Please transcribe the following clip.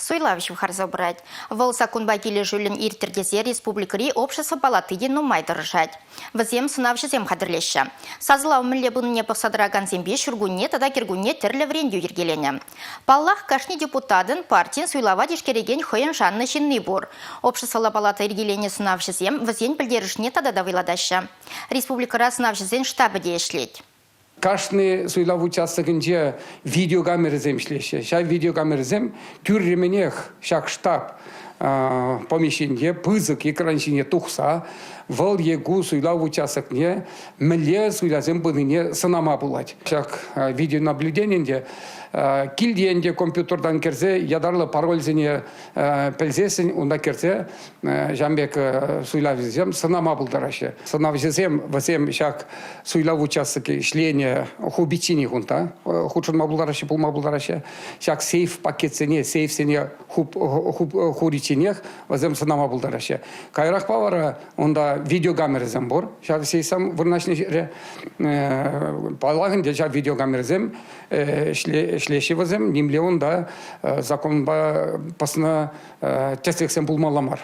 Суйлав ҫывхарса пырать. Вӑл саккунпа килӗшӳллӗн ирттӗр тесе республикӑри общество палати те нумай тӑрӑшать. Вӗсем сӑнавҫӑсем хатӗрлеҫҫӗ. Сасӑлав мӗнле пынине пӑхса тӑракансемпе ҫуркунне тата кӗркунне тӗрлӗ вӗрентӳ йӗркеленӗ. Паллах, кашни депутатӑн партин суйлава тишкерекен хӑйӗн шаннӑ ҫынни пур. Обществӑлла палата йӗркеленӗ сӑнавҫӑсем вӗсен пӗлтерӗшне тата та вӑйлатаҫҫӗ. Республикӑра сӑнавҫӑсен штабӗ те ӗҫлет. Кашни суйлав участокӗнче видеокамерӑсем ӗҫлеҫҫӗ. Ҫав видеокамерӑсем тӳрремӗнех ҫак штаб помещенинче пысӑк экран ҫине тухса вӑл е ку суйлав участокне мӗнле суйлавсем пынине сӑнама пулать. Ҫак видеонаблюдени ӗнтӗ килте ӗнтӗ компьютертан кӗрсе ятарлӑ парольсене пӗлсессӗн унта кӗрсе ҫавӑн пек суйлавҫӑсем сӑнама пултараҫҫӗ. Сӑнавҫӑсем вӗсем ҫак суйлав участокӗ ӗҫленӗ хупичченех унта хутшӑнма пултараҫҫӗ, пулма пултараҫҫӗ. Ҫак сейф пакетсене, сейфсене хуричченех вӗсем сӑнама пултараҫҫӗ. Каярахпа вара унта видеокамерӑсем пур. Ҫав сейфсем вырнаҫнӑ ҫӗре паллах ӗнтӗ ҫав видеокамерӑсем ӗҫлеҫҫӗ вӗсем, нимле унта законпа пӑснӑ тӗслӗхсем пулмалла мар.